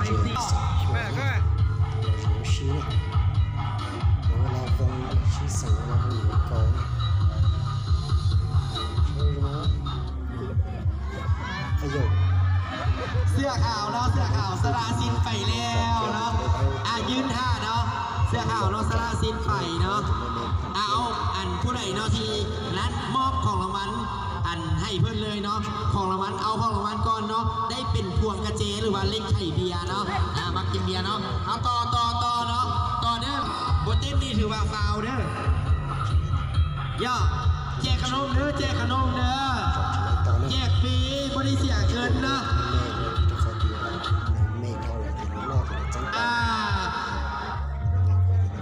Merci. ເສື້ອຂາວເນາະ ເສື້ອຂາວສະຫຼະສິດໄປແລ້ວເນາະ ອ່າ ຢືນຖ້າເນາະ ເສື້ອຂາວເນາະ ສະຫຼະສິດໄປເນາະ ເອົາ ອັນຜູ້ໃດເນາະທີ່ນັ້ນ ມອບຂອງລາງວັນ ອັນໃຫ້ເພິ່ນເລີຍເນາະ ຂອງລາງວັນ ເອົາຂອງລາງວັນກ່ອນເນາະ ໄດ້ເປັນພວງກະແຈ ຫຼືວ່າເຫຼັກໄຂເບຍເນາະ ອ່າ ມັກກິນເບຍເນາະ ເອົາ ຕໍ່ ຕໍ່ ຕໍ່ເນາະ ຕໍ່ເດີ ບໍ່ເຕັ້ນນີ້ຖືວ່າຟາວເດີ ເຢາະ ແຈກຂະໜົມເດີ ແຈກຂະໜົມເດີ ແຈກຟຣີ ບໍ່ໄດ້ເສຍເງິນເນາະ ອ່າ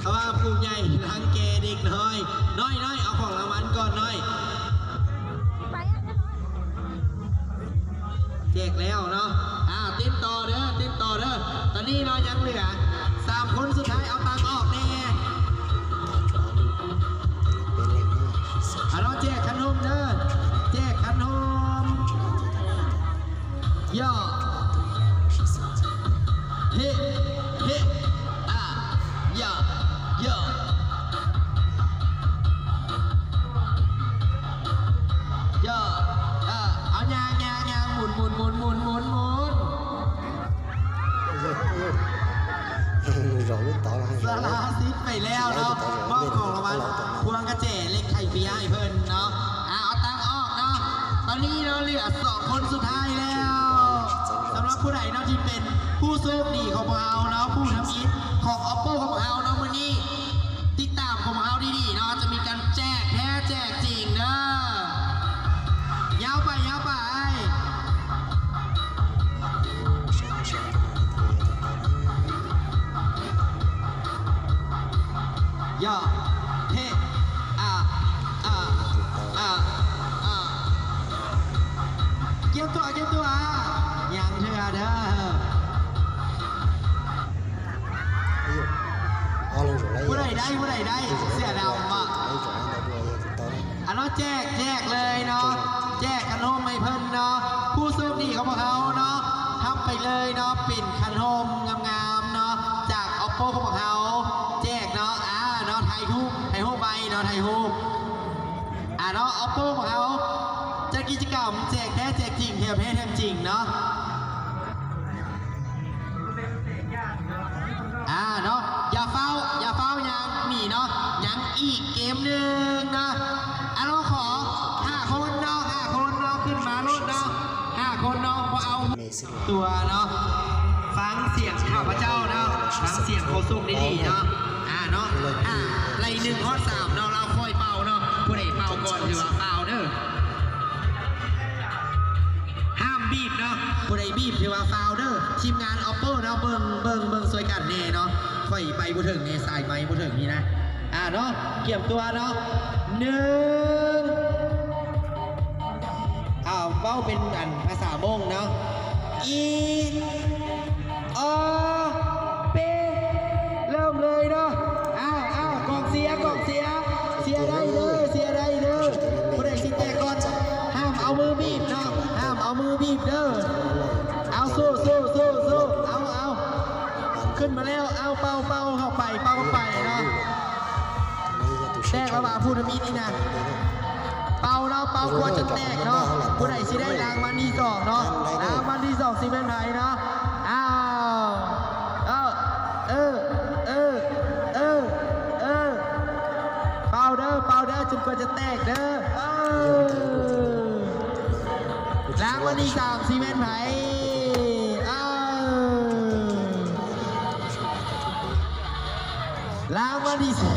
ເຂົາວ່າຜູ້ໃຫຍ່ລັງແກເດັກນ້ອຍ ນ້ອຍໆ ເອົາຂອງລາງວັນກ່ອນນ້ອຍ ແຈກແລ້ວເນາະ ອ່າ ເຕັ້ນຕໍ່ເດີ ເຕັ້ນຕໍ່ເດີ ຕອນນີ້ເນາະ ຍັງເຫຼືອສາມຄົນສຸດທ້າຍ ເອົາຕັງອອກແດ່ ອ່າ ເນາະ ແຈກຂະໜົມເດີ ແຈກຂະໜົມ ເຢາະ ເຮ ເຮ ອ່າ ເຢາະ ເຢາະ ເຢາະ ອ່າ ເອົາຍ່າງ ຍ່າງ ຍ່າງ ໝູນ ໝູນ ໝູນ ໝູນ ໝູນ ໝູນ ສະຫຼະສິດໄປແລ້ວເນາະ ມອບຂອງລາງວັນ ພວງກະແຈ ເຫຼັກໄຂເບຍໃຫ້ເພິ່ນເນາະ ອ່າ ເອົາຕັງອອກເນາະ ຕອນນີ້ເນາະ ເຫຼືອສອງຄົນສຸດທ້າຍແລ້ວ ສຳລັບຜູ້ໃດເນາະທີ່ເປັນຜູ້ໂຊກດີຂອງພວກເຮົາເນາະ ຜູ້ທຳອິດຂອງ Oppo ຂອງພວກເຮົາເນາະ ມື້ນີ້ ຕິດຕາມຂອງເຮົາດີໆເນາະ ຈະມີການແຈກແທ້ແຈກຈິງເດີ ຍາວໄປ ຍາວໄປ ເຢາະ ເຮ ອ່າ ອ່າ ອ່າ ອ່າ ກຽມຕົວ ກຽມຕົວ ຍັງເທື່ອເດີ. ຜູ້ໃດໄດ້ ຜູ້ໃດໄດ້ ເສື້ອດຳບໍ່? ອັນເນາະ ແຈກ ແຈກເລີຍເນາະ ແຈກຂະໜົມໃຫ້ເພິ່ນເນາະ ຜູ້ໂຊກດີຂອງພວກເຮົາເນາະ ຮັບໄປເລີຍເນາະ ເປັນຂະໜົມງາມໆເນາະ ຈາກ Oppo ຂອງພວກເຮົາ ແຈກເນາະ ອ່າ ເນາະ ຖ່າຍຮູບ ຖ່າຍຮູບໄວ້ເນາະ ຖ່າຍຮູບ ອ່າ ເນາະ Oppo ຂອງເຮົາ ຈັດກິດຈະກຳແຈກແທ້ແຈກຈິງ ແຖມແທ້ແຖມຈິງເນາະ. ອ່າເນາະ ຢ່າຟ້າວ ຢ່າຟ້າວຍ່າງໜີເນາະ ຍັງອີກເກມໜຶ່ງເນາະ ອ່າ ເຮົາຂໍຫ້າຄົນເນາະ ຫ້າຄົນເນາະ ຂຶ້ນມາໂລດເນາະ ຫ້າຄົນເນາະ ບໍ່ເອົາຕົວເນາະ ຟັງສຽງຂ້າພະເຈົ້າເນາະ ຟັງສຽງໂຄສົກດີໆເນາະ ອ່າເນາະ ອ່າ ໄລ່ໜຶ່ງຮອດສາມເນາະ ລາວຄ່ອຍເປົ່າເນາະ ຜູ້ໃດເປົ່າກ່ອນຖືວ່າຟາວເດີ. ຫ້າມບີບເນາະ ຜູ້ໃດບີບຖືວ່າຟາວເດີ ທີມງານ Oppo ເນາະ ເບິ່ງ ເບິ່ງ ເບິ່ງຊ່ວຍກັນແດ່ເນາະ ຂ້ອຍໄປບໍ່ເຖິງແດ່ ສາຍໄມບໍ່ເຖິງນີ້ນະ ອ່າເນາະ ກຽມຕົວເນາະ ໜຶ່ງ ອ່າ ເວົ້າເປັນອັນພາສາມົ້ງເນາະ ອີ ອໍ ເປ ເລີ່ມເລີຍເນາະ ອ້າວ ອ້າວ ກອງເຊຍ ກອງເຊຍ ເຊຍໄດ້ເດີ ເຊຍໄດ້ເດີ ຜູ້ໃດຊິແຕກກ່ອນ ຫ້າມເອົາມືບີບເນາະ ຫ້າມເອົາມືບີບເດີ ເອົາ ສູ້ ສູ້ ສູ້ ສູ້ ເອົາ ເອົາ ຂຶ້ນມາແລ້ວ ເອົາ ເປົ່າ ເປົ່າເຂົ້າໄປ ເປົ່າເຂົ້າໄປເນາະ ແຕກແລ້ວວ່າຜູ້ທຳອິດນີ້ນະ ເປົ່າເນາະ ເປົ່າກວ່າຈະແຕກເນາະ ຜູ້ໃດຊິໄດ້ລາງວັນທີສອງເນາະ ລາງວັນທີສອງຊິແມ່ນໃຜເນາະ ອ້າວ ເອີ ເອີ ເອີ ເອີ ເອີ ເປົ່າເດີ ເປົ່າເດີ ຈົນກວ່າຈະແຕກເດີ ເອີ ລາງວັນທີສາມຊິແມ່ນໃຜ ອ້າວ ລາງວັນທີສີ່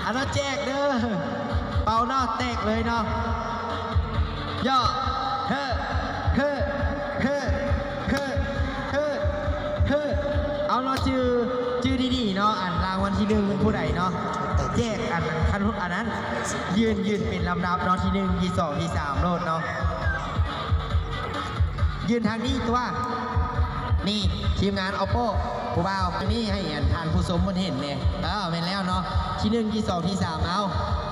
ອັນນັ້ນແຈກເດີ ເປົ່າເນາະ ແຕກເລີຍເນາະ ເຍາະ ເຮີ ເຮີ ເຮີ ເຮີ ເຮີ ເອົາເນາະ ຈື່ ຈື່ດີໆເນາະ ອັນລາງວັນທີໜຶ່ງຜູ້ໃດເນາະ ແຈກອັນ ອັນ ອັນນັ້ນ ຢືນ ຢືນເປັນລຳດັບເນາະ ທີໜຶ່ງ ທີສອງ ທີສາມໂລດເນາະ. ຢືນທາງນີ້ຕົວະ ນີ້ທີມງານ Oppo ຜູ້ບ່າວ ທາງນີ້ໃຫ້ອັນທ່ານຜູ້ຊົມເພິ່ນເຫັນແດ່ ເອີ ແມ່ນແລ້ວເນາະ ທີໜຶ່ງ ທີສອງ ທີສາມ ເອົາ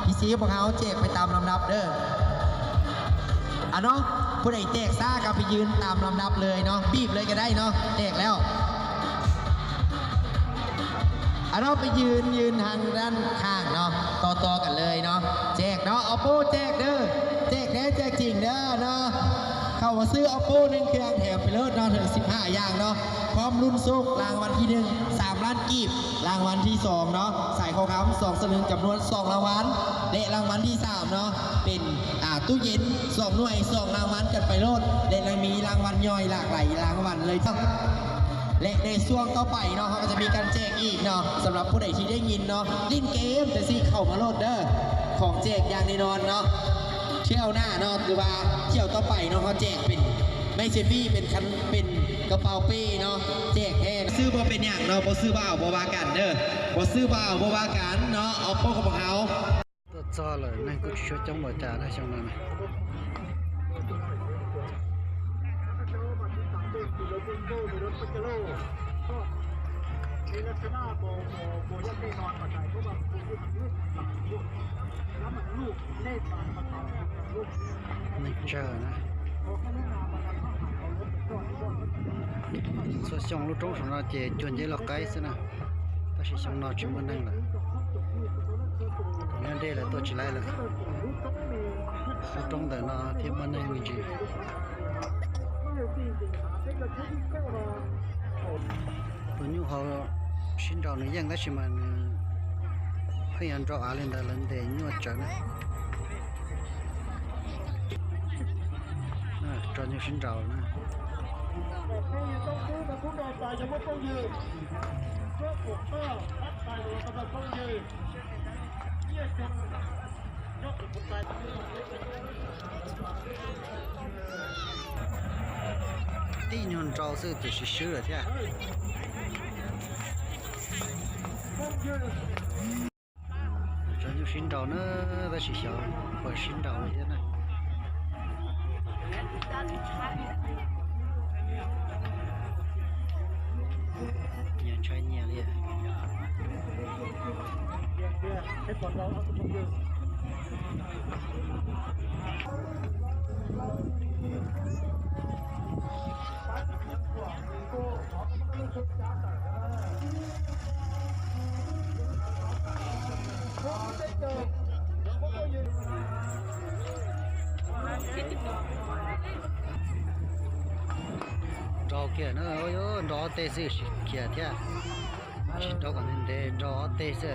ພີຊີ ພວກເຮົາແຈກໄປຕາມລຳດັບເດີ ອາເນາະ ຜູ້ໃດແຈກຊ້າກໍໄປຢືນຕາມລຳດັບເລີຍເນາະ ບີບເລີຍກໍໄດ້ເນາະ ແຈກແລ້ວ. ອາ ເນາະ ໄປຢືນ ຢືນທາງດ້ານຂ້າງເນາະ ຕໍ່ໆກັນເລີຍເນາະ ແຈກເນາະ ໂອໂປແຈກເດີ ແຈກແທ້ແຈກຈິງເດີເນາະ. ເຂົ້າມາຊື້ໂອໂປໜຶ່ງເຄື່ອງແຖມໄປເລີດເນາະ ເຖິງສິບຫ້າຢ່າງເນາະ ພ້ອມລຸ້ນໂຊກລາງວັນທີໜຶ່ງ ສາມລ້ານກີບ ລາງວັນທີສອງເນາະ ສາຍຄໍຄຳສອງສະລຶງ ຈຳນວນສອງລາງວັນ ແລະ ລາງວັນທີສາມເນາະ ເປັນ ອ່າ ຕູ້ເຢັນສອງໜ່ວຍ ສອງລາງວັນກັນໄປໂລດ ແລະ ຍັງມີລາງວັນຍ່ອຍຫຼາກຫຼາຍລາງວັນເລີຍເນາະ. ແລະ ໃນຊ່ວງຕໍ່ໄປເນາະ ເຮົາກໍຈະມີການແຈກອີກເນາະ ສຳລັບຜູ້ໃດທີ່ໄດ້ຍິນເນາະ ຫຼິ້ນເກມຈັ່ງຊີ້ ເຂົ້າມາໂລດເດີ ຂອງແຈກຢ່າງແນ່ນອນເນາະ. ຖ້ຽວໜ້າເນາະ ຫຼືວ່າຖ້ຽວຕໍ່ໄປເນາະ ເຮົາແຈກເປັນໄມ້ເຊລຟີ ເປັນຄັນ ເປັນກະເປົາເປ້ເນາະ ແຈກແທ້. ຊື້ບໍ່ເປັນຫຍັງເນາະ ບໍ່ຊື້ບໍ່ເອົາ ບໍ່ວ່າກັນເດີ ບໍ່ຊື້ບໍ່ເອົາ ບໍ່ວ່າກັນເນາະ ໂອໂປຂອງພວກເຮົາ. Tuaj txog lawm, neeg kuj tsis suav coob npaum cas na xyoo no na. Neeg tsawg na. Xuv xyoo lub roob saum no ces cuag nce loj qaib xwb na. Tab sis xyoo no tsis muaj neeg lawm. Nyob dej lawm tuaj tsis laib lawm. Lub roob ntawm no thiaj muaj neeg me ntsis. Tus nyuj hauv sib nraus nws yeej, tab sis mas nws pheej yuav nrau av li ntawd, lawv ntes nyuaj tsawv na. Rau nyuj sib nraus na. Tib nyuag nrau xwb ces swb swb lawm thiab. Rau nyuj sib nraus na, tab sis xyov puas sib nraus li thiab na. Nyias ntshai nyias li. Nrau kiag na, nrau ob teg xwb tsis khiav thiab, tsis nrau kom ntev, nrau ob teg xwb.